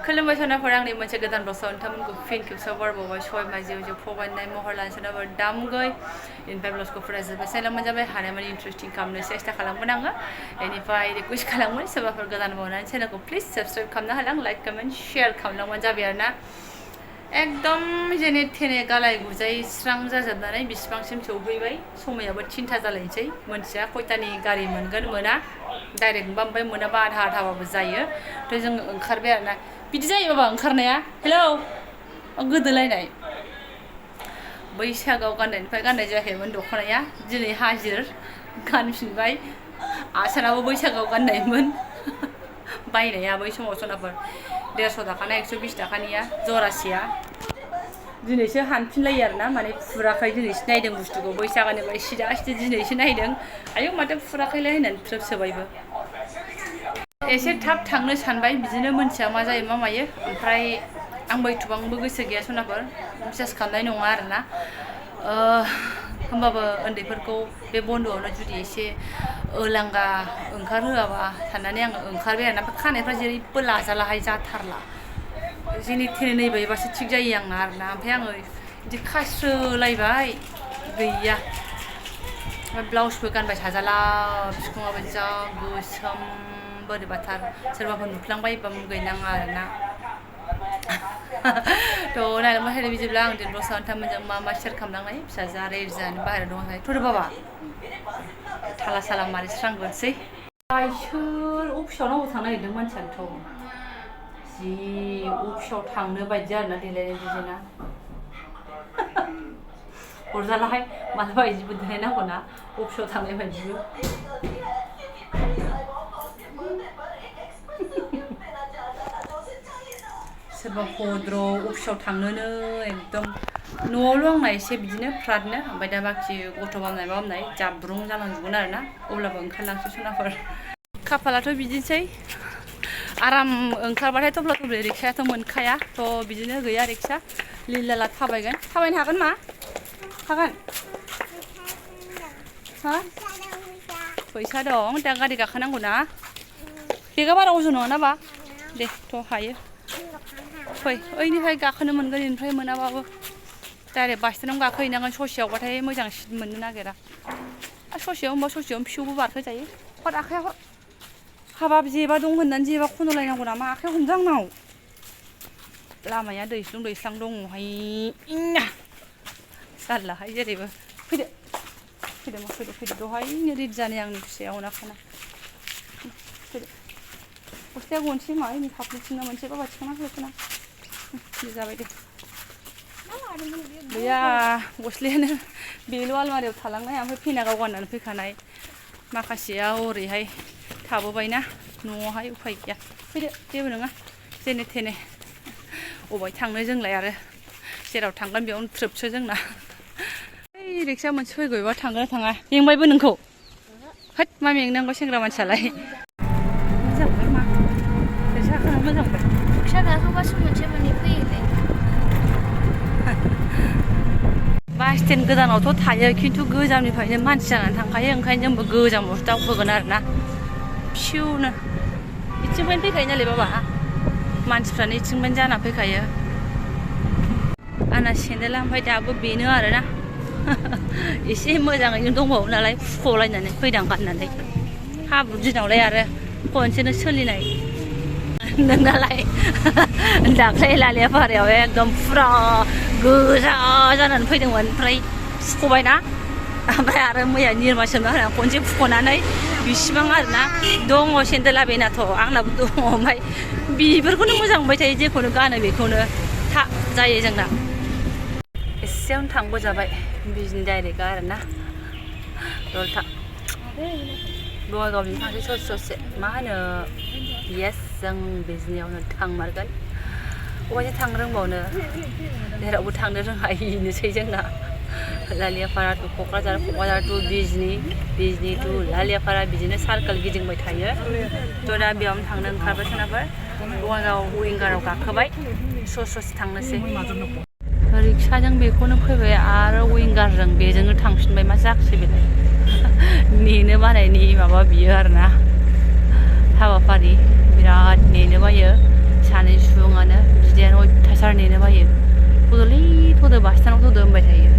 खुलुमबाय सनाफोर आंनि मोनसे गोदान ब्लगआव नोंथांमोनखौ फिन खेबसेयाव बरायबावबाय सबाय माजियाव फबायनाय महर लानो सोनाफोर दामगै बेनिफ्राय ब्लगखौ फरायजोब्बाय साइलामोन जाबाय हानायमानि इन्टारेस्टिं खालामनो सेस्था खालामगोन आङो बेनिफ्राय रिकुवेस्ट खालामगोन सोरबाफोर गोदान बावनानै चेनेलखौ प्लिज साबस्क्राइब खालामना होलां लाइक कमेन्ट शेयार खालामलांबानो जाबाय आरोना एकदम जेने थेने गालाय गुजाय स्रां जाजोबनानै बिसिबांसिम सौहैबाय समायाबो 3टा जालायनोसै मोनथिया खयथानि गारि मोनगोन मोना डाइरेक्ट ओमफ्राय मोनाबा आधा आधाबाबो जायो थ' जों ओंखारबाय आरोना बिदि जायो बाबा ओंखारनाया हेलौ गोदोलायनाय बैसागोआव गाननायनिफ्राय गाननाय जायाखैमोन दख'नाया दिनै हाजिर गानफिनबाय आसानाबो बैसागोआव गाननायमोन बायनाया बै समाव सनाफोर 150 थाखाना 120 थाखानिया जरासेया दिनैसो हानफिनलायो आरोना माने फुराखै दिनैसो नायदों बुस्थुखौ बैसागोनिफ्राय सिदा सिदा दिनैसो नायदों आयौ माथो फुराखैलाय होननानै थ्रोब सोबायबो एसे थाब थांनो सानबाय बिदिनो मोनथिया मा जायो मा मायो ओमफ्राय आंबो एथबांबो गोसो गैया सनाफोर बिसास खालामनाय नङा आरोना होमबाबो उन्दैफोरखौ बे बन्द'आवनो जुदि एसे ओलांगा ओंखारहोआबा साननानै आङो ओंखारबाय आरोना खानायफ्रा जेरैबो लाजालाहाय जाथारला जेने थेने नैबायबासो थिग जायो आंना आरोना ओमफ्राय आङो बिदि खास्रोलायबाय गैया ओमफ्राय ब्लाउसबो गानबाय थाजाला बिखुङाबो जा गोसोम बोरैबाथार सोरबाफोर नुफ्लांबायोबा मुगैनाङा आरोना थ' नायलांबाय थादो बिदिब्ला आं दिनै ब्लगआव नोंथांमोनजों मा मा शेयार खालामलांनाय फिसाजोआ रेडि जानानै बाहेरायाव दंहाय थ'दो बाबा थाला साला मारै स्रांग्रोनोसै सोर अफिसाव नांगौ थांनो नागिरदों मानसियानोथ' जि अफिसाव थांनो बायदि आरोना देलायनाय बिदिना हरजालाहाय मालाबा बिदिबो देलायनांगौ ना अफिसाव थांनाय बायदिबो सोरबा भद्र अफिसाव थांनोनो एकदम न'आवल' आंना एसे बिदिनो फ्रादनो ओमफ्राय दा बाखि गथ' बामनाय मा बामनाय जाब्रुं जालांजोबगोन आरोना अब्लाबो ओंखारलांसै सनाफोर खाफालाथ' बिदिनोसै आराम ओंखारबाथाय थब्ला थब्लि रिक्सायाथ' मोनखाया थ' बिदिनो गैया रिक्सा लिलाला थाबायगोन थाबायनो हागोन मा हागोन हा फैसा दं दा गारि गाखोनांगौ ना बेगा बारा अजन नङा ना बा दे थ' हायो फै ओइनिफ्राय गाखोनो मोनगोन इनिफ्राय मोनाबाबो डाइरेक्ट बास स्टेन्डआव गाखोहैनांगोन ससेयावबाथाय मोजां सिट मोननो नागिरा ससेयाव होनबा ससेयाव फिसौबो बारखोजायो हर आखाइया हर हाबाब जेबा दं होननानै जेबा खन'लायनांगौ नामा आखाइयाव हमदों आंनाव लामाया दैस्लुं दैस्लां दङहाय जारलाहाय जेरैबो फैदो फैदो मा फैदो दहायनो रेडि जानाय आंनि फिसाया अनाखाना फैदो गस्लाया गनोसै मा इनि फाफ्लिथिंना मोनसे बाबा थिखांना होफैना बे जाबाय दे गैया गस्लायानो बेल' आलमारियाव थालांनाय ओमफ्राय फैना गाव गाननानै फैखानाय माखासेया ओरैहाय थाबोबायना न'आवहाय उफाय गैया फैदो जेबो नङा जेने थेने अबाय थांनो जोंलाय आरो जेराव थांगोन बेयावनो थ्रोबसो जोंना ओइ रिक्सा मोनसे फैगौबा थांगोन ना थाङा मेंबायबो नोंखौ होद मा मेंनांगौ सेंग्रा मानसियालाय मोजांबाय मा फैसा खाना मोजांबाय फिसा गाखोबासो मोनसे मोननै फैयोलै बास स्टेन्ड गोजानावथ' थायो खिन्थु गोजाननिफ्रायनो मानसि जानानै थांखायो ओंखायनो जोंबो गोजान बस्थाव होगोन आरोना फिउनो इथिंनिफ्रायनो फैखायो नालाय बाबा मानसिफ्रानो इथिंनिफ्रायनो जाना फैखायो आंना सेन्देला ओमफ्राय दाबो बेनो आरोना एसे मोजाङैनो दंबावो नालाय फुख'लायनानै फैदां गाननानै हाब्रु दिनावलाय आरो खनसेनो सोलिनाय नोंनालाय दाख्लै लालियाफारायाव एकदम फुरा गोजा जानानै फैदोंमोन ओमफ्राय फुख'बायना ओमफ्राय आरो मैया निरमा सोमना होनानै खनसे फुख'नानै बिसिबां आरोना दङ सेन्देला बेनाथ' आंनाबो दङ ओमफ्राय बेफोरखौनो मोजां मोनबाय थायो जेखौनो गानो बेखौनो था जायो जोंना एसेयावनो थांबोजाबाय बिजनि डाइरेक्टआ आरोना दलथा बङाइगावनि थांसै ससे मा होनो येस जों बिजनियावनो थांमारगोन बहायसो थांनो रोंबावनो जेरावबो थांनो रोंहायनोसै जोंना लालियाफारा टु क'क्राझार क'क्राझार टु बिजनि टु लालियाफारा बिदिनो सार्कोल गिदिंबाय थायो थ' दा बेयावनो थांनो ओंखारबाय सोनाफोर बङाइगाव विंगाराव गाखोबाय ससे थांनोसै रिक्साजों बेखौनो फैबाय आरो विंगारजों बेजोंनो थांफिनबाय मा जाखोसै बेलाय नेनो बानायनि माबा बियो आरोना हाबाफारि बिराद नेनो बायो सानै सुबुङानो नेनो बायो थदलै थदो बास स्टेन्डआव थदो होनबाय थायो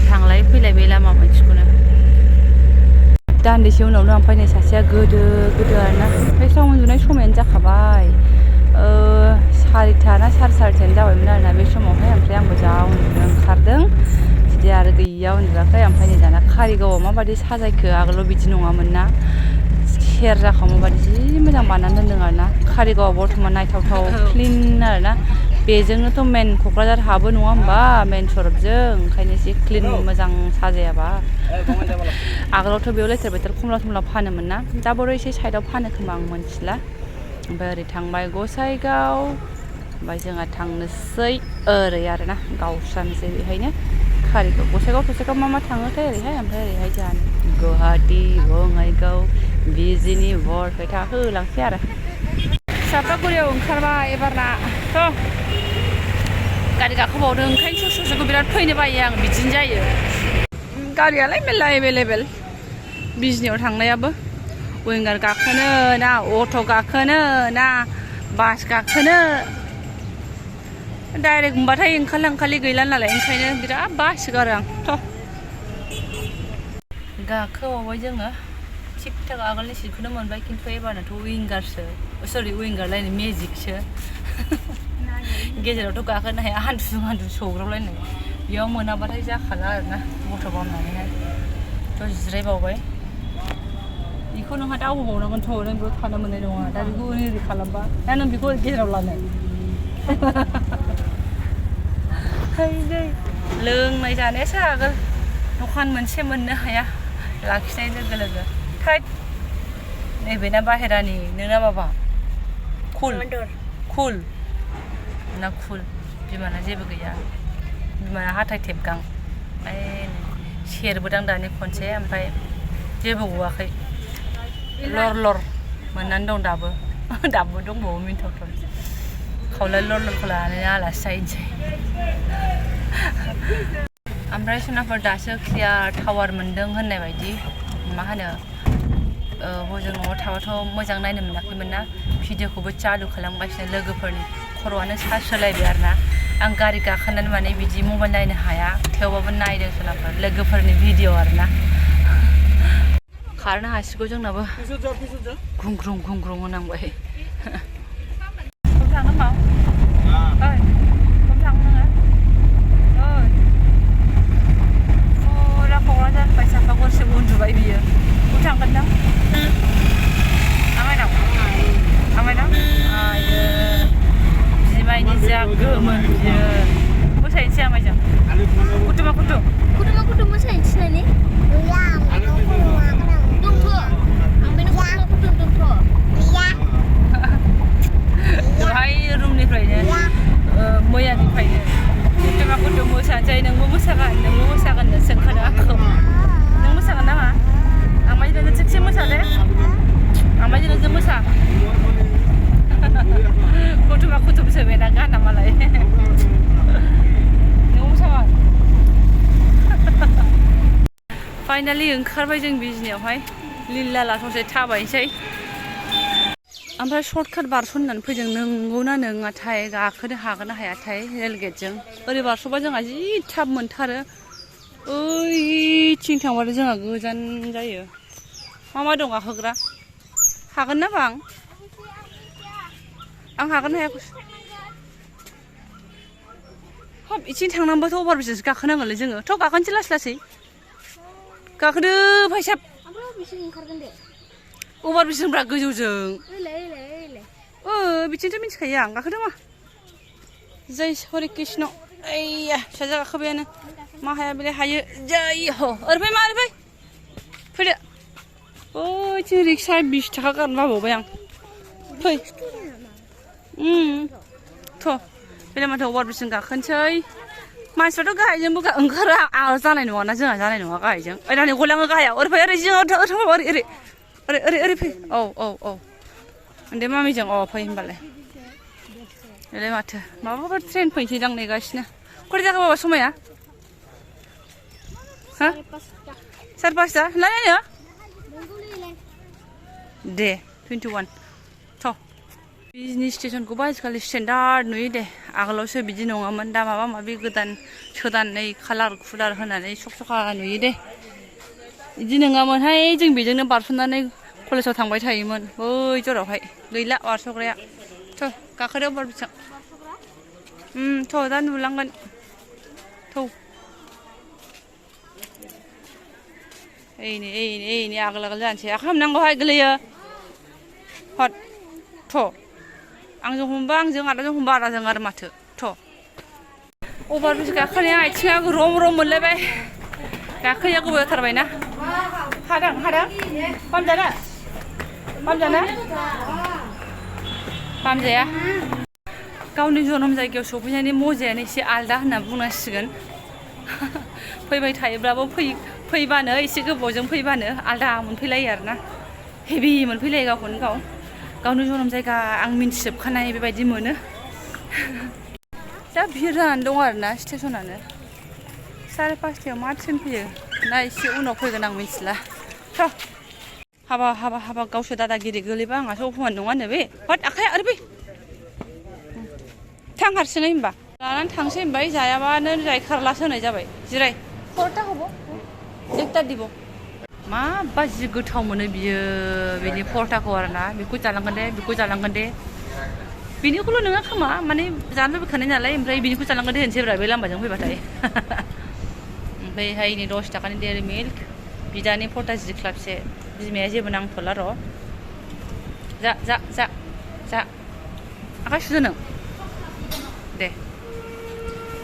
थांलाय फैलाय बे लामा मोनसेखौनो दान्दिसे उनावनो ओमफ्राय नै सासेया गोदो आरोना ओमफ्राय साव उन्दुनाय समायानो जाखाबाय 4टा ना 4:30 जाबायमोन आरोना बे समावहाय ओमफ्राय आंबो जा उन्दुनो ओंखारदों बिदि आरो गैया उन्दुआखै ओमफ्राय नै दाना कारिगावआव माबायदि साजायखो आगोलाव बिदि नङामोन ना सेरजाखौ माबायदि जि मोजां बानायनानै दोनदों आरोना कारिगावआव बर्थमान नायथावथाव क्लिन आरोना बेजोंनोथ' मेन क'क्राझार हाबो नङा होमबा मेन सरपजों ओंखायनो एसे क्लिन मोजां साजायाबा आगोलावथ' बेयाव लेथेर बेथेर खमला फानोमोन ना दा बर' एसे साइडआव फानो खोमा आं मिथिला ओमफ्राय ओरै थांबाय गसाइगाव ओमफ्राय जोंहा थांनोसै ओरै आरोना गावस्रानोसै बेहायनो कारिगाव गसाइगाव मा थाङोथाय ओरैहाय ओमफ्राय ओरैहाय जोंहा गुवाहाटि बङाइगाव बिजिनि बरपेटा होलांसै आरो सापागुरियाव ओंखारबाय एबारना थ' गारि गाखोबावदों ओंखायनो ससेखौ बिराद फैनो बायो आं बिदिनो जायो गारियालाय मेरला एभेलेबेल बिजनियाव थांनायाबो विंगार गाखोनो ना अट' गाखोनो ना बास गाखोनो डाइरेक्ट मोनबाथाय ओंखारलाय गैला नालाय ओंखायनो बिराद बासोगारो आं थ' गाखोबावबाय जोङो थिग थाक आगोलनि सिटखौनो मोनबाय खिन्थु एबारनाथ' विंगारसो सरि विंगार लायनो मेजिकसो गेजेरावथ' गाखोनो हाया हान्थु सौग्रावलायनाय बेयाव मोनाबाथाय जाखाला आरोना गथ' बामनानैहाय थ' जिरायबावबाय बेखौ नोंहा दावबोबावनांगोनथ' नों बेयाव थानो मोननाय नङा दा बेखौ ओरै खालामबा दा नों बेखौ गेजेराव लानो लोंनाय जानायासो आगोल दखान मोनसे मोननो हाया लाखिनाय लोगो थैद नैबेना बाहेरानि नोंना माबा कुल ना कुल बिमाना जेबो गैया बिमाना हाथाय थेबगां सेरबोदां दानि खनसे ओमफ्राय जेबो गवाखै लर मोननानै दं दाबो दंबावो मिन्थावथाव खावलाय लरखौ लानानै आलासि जाहैनोसै ओमफ्राय सनाफोर दासो क्लियार टावार मोन्दों होननाय बायदि मा होनो हजों न'आव थाबाथ' मोजां नायनो मोनाखैमोन ना भिडिअखौबो चालु खालामगासिनो लोगोफोरनि खर'आनो सार्ज होलायबाय आरोना आं गारि गाखोनानै माने बिदि मबाइल नायनो हाया थेवबाबो नायदों सोनाफोर लोगोफोरनि भिडिअ आरोना खारनो हासिगौ जोंनाबो घुंग्रुं होनांबाय थाङो मा ओइ थाङो नोङो फुरा क'क्राझारनिफ्राय सापागुरिसिम उन्दुबाय बियो थांगोन दां आमायनाव आयो बिमायनि जा गोमो बियो मोसाहैनोसै आमायजों कुटुमा मोसाहैनो थिनानै दहाय रुमनिफ्रायनो मैयानिफ्रायनो कुटुम मोसानोसै नोंबो मोसागोननो सोंखादों आंखौ नों मोसागोन नामा आमायजों थिगसे मोसादे आमायजों मोसा कुटुमसो बेना गाना मालाय नों मोसागोन फाइनालि ओंखारबाय जों बिजनियावहाय लिल्ला लाथावसै थाबायनोसै ओमफ्राय सर्टकाट बारस'नानै फैदों नंगौना नङाथाय गाखोनो हागोन ना हायाथाय रेलगेटजों ओरै बारस'बा जोंहा जि थाब मोनथारो ओइथिं थांबाथाय जोंहा गोजान जायो मा दं गाखोग्रा हागोन ना बां आं हागोन ना हाया हाब इथिं थांनांबाथ' अभार ब्रिजसो गाखोनांगोनलै जोङो थ' गाखोनोसै लासै गाखोदो फायसाब अभार ब्रिजजोंब्रा गोजौजों बिथिंथ' मिथिखायो आं गाखोदो मा जै हरि कृष्ण ओइया फिसाजो गाखोबायानो मा हाया बेलाय हायो जै ह ओरै फै फैदो ओइथिं रिक्सा 20 थाखा गारनो बाबावबाय आं फै थ' बेलाय माथो अभार ब्रिजजों गाखोनोसै मानसिफ्राथ' गाहायजोंबो ओंखारा आं जानाय नङाना जोंहा जानाय नङा गाहायजों ओइ दानि गलाङो गाहायाव ओरै फै ओरै जिङाव ओरै फै औ उन्दै मामिजों फै होनबालाय बेलाय माथो माबाफोर ट्रेन फैनोसै दां नेगासिनो खरै जाखो बाबा समाया हा 5:30 नायनो दे 21 थ' बिजनि स्टेसनखौबो आजिखालि स्टेन्डार्ड नुयो दे आगोलावसो बिदि नङामोन दा माबा माबि गोदान सोदानै कालार कुलार होनानै सखा नुयो दे बिदि नङामोनहाय जों बेजोंनो बारस'नानै कलेजाव थांबाय थायोमोन बै जरावहाय गैला बारस'ग्राया थ' गाखोदो बार बिसां थ' दा नुलांगोन थ' एनै आगोल आगोल जानोसै आखाइ हमनांगौहाय गोलैयो हट थ' आंजों हमबा आंजों आदाजों हमबा आदाजों आरो माथो थ' अभार ब्रिज गाखोनाया आथिङा रम रम मोनलायबाय गाखोया गोबाव जाथारबायना हादां पामजाना पामजाया गावनि जोनोम जायगायाव सफैनायनि मजायानो एसे आलदा होनना बुंनांसिगोन फैबाय थायोब्लाबो फैबानो एसे गोबावजों फैबानो आलदा मोनफैलायो आरोना हेभि मोनफैलायो गावखौनो गाव गावनि जोनोम जायगा आं मिन्थिजोबखानाय बेबायदि मोनो जा भिर जानानै दं आरोना स्टेसनानो 5:30 मा ट्रेन फैयो ना एसे उनाव फैगोन आं मिथिला थ' हाबा गावसो दादागिरि गोलैबा आंहासो अफमान नङानो बे हट आखाया ओरै थां हारसिङै होनबा लानानै थांसै होनबाय जायाबानो जायखारलासो होनाय जाबाय जिराय परथा हब एकता দিব माबा जि गोथाव मोनो बियो बेनि परथाखौ आरोना बेखौ जालांगोन दे बेनिखौल' नङा खोमा माने जानो लुबैखानाय नालाय ओमफ्राय बेनिखौ जालांगोन दे होनसैब्रा बे लामाजों फैबाथाय ओमफ्रायहाय नै 10 थाखानि डेयरी मिल्क बिदानि परथा जि क्लाबसे बिमाया जेबो नांथ'ला र' जा आखाइ सुदो नों दे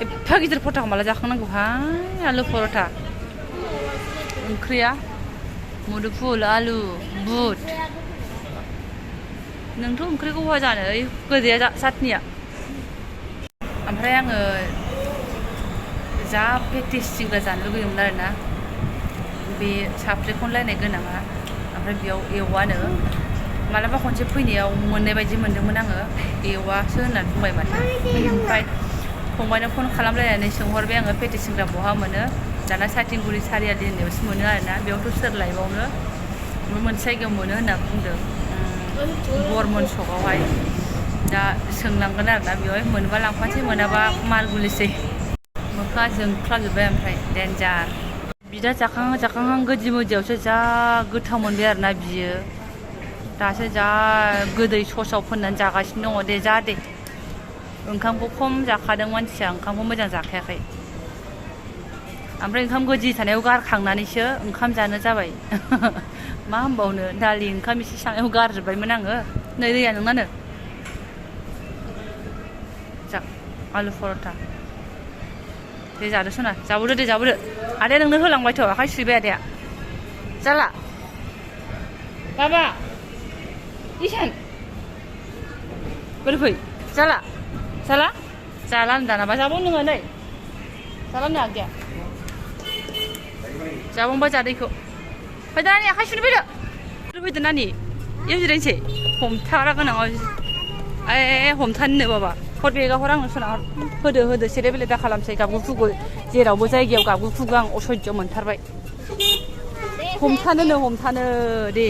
एफा गिदिर परथाखौ माला जाखांनांगौहाय आलु परथा ओंख्रिया मुदुफुल आलु बुट नोंथ' ओंख्रिखौ बहा जानो गोदैया चाटनिया ओमफ्राय आङो जा पेटिस सिंग्रा जानो लुगैयोमोन आरोना बे साफ्रेखनलायनाय गोनाङा ओमफ्राय बेयाव एवानो मालाबा खनसे फैनायाव मोननाय बायदि मोनदोंमोन आङो एवासो होननानै बुंबाय माथो ओमफ्राय फंबायनो फन खालामलायनानै सोंहरबाय आङो पेटिस सिंग्रा बहा मोनो दाना साथिंगुरि सारियालि होननायावसो मोनो आरोना बेयावथ' सोर लायबावनो मोनसे जायगायाव मोनो होनना बुंदों बर्मन सकआवहाय दा सोंलांगोन आरोना बेवहाय मोनबा लांफानोसै मोनाबा माल गुलिसै मोखाङा जोंख्लाबजोब्बाय ओमफ्राय देन्जार बिदा जाखांहां गोदि मोदियावसो जा गोथाव मोनबाय आरोना बियो दासो जा गोदै ससाव फोननानै जागासिनो दङ दे जा दे ओंखामखौ खम जाखादों मानसिया ओंखामखौ मोजां जाखायाखै ओमफ्राय ओंखाम गोदि थानायाव गारखांनानैसो ओंखाम जानो जाबाय मा होनबावनो दालि ओंखाम एसे सानायाव गारजोब्बायमोन आङो नै दैया नोंनानो जा आलु परथा दे जादो सना जाबोदो आदाया नोंनो होलांबायथ' आखाइ सुबाय आदाया जाला बाबा इसान बोरै फै जाला दानाबा जाबाव नोङो नै जाला नो आगैया जाबांबा जादैखौ फैदो नानि आखाइ सुनो फैदो नानि इयाव जिरायनोसै हमथाग्रा गोनाङाव हमथानो बाबा हर बेगा हर आंनो सना होदो सेरे बेले दा खालामसै गाबगु खुगु जेरावबो जायगायाव गाबगु खुगु आं असयज' मोनथारबाय हमथानो दे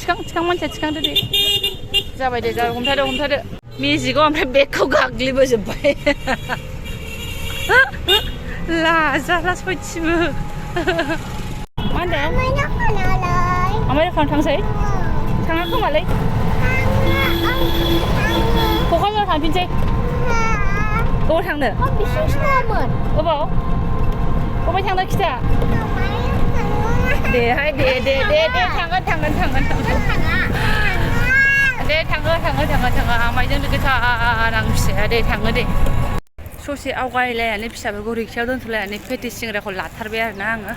थिखां मानसिया थिखांदो दे जाबाय दे हमथादो मेजिकआव ओमफ्राय बेगखौ गाग्लिबोजोब्बाय लाजाला सयथिबो मा होनदों आमाय दखानाव थांसै थाङा खोमालै क'क्राझाराव थांफिनसै बबाव थांनो बबाव थांनो खिथा देहाय दे थांगोन दे थाङो आमायजों लोगोथार आं फिसाया दे थाङो दे ससे आवगायलायनानै फिसाफोरखौ रिक्सायाव दोनथ'लायनानै पेटिस सिंग्राखौ लाथारबाय आरोना आङो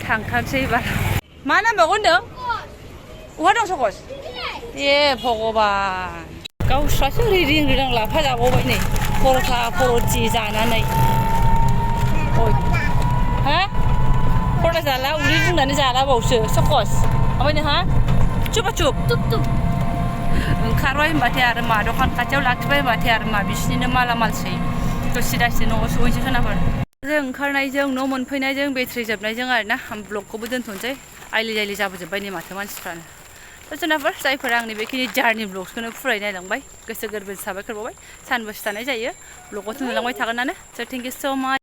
थांथारसै एबार मा नांबावगौ होनदों बहा दं सकस ए भगबान गावस्रासो रिं लाफा जाबावबाय नै परथि जानानै हा परथा जाला उदै बुंनानै जाला बावसो सकस ओमफ्राय नोंहा चुप ओंखारबाय होनबाथाय आरो मा दखान खाथियाव लाखिबाय होनबाथाय आरो मा बिसिनिनो मालामालसै दसे न'आव सहैनोसै सोनाफोर जों ओंखारनायजों न' मोनफैनायजों बेटारि जोबनायजों आरोना आं ब्लगखौबो दोनथ'नोसै आइलि जाबोजोब्बाय नै माथो मानसिफ्रानो जुनाफोर जायफोरा आंनि बेखिनि जार्नि ब्लग्सखौनो फुराय नायलांबाय गोसो गोरबोजों साबायखर बावबाय सानबेसे थानाय जायो ब्लगावथ' नुलांबाय थागोनानो स' थेंक इउ स' माच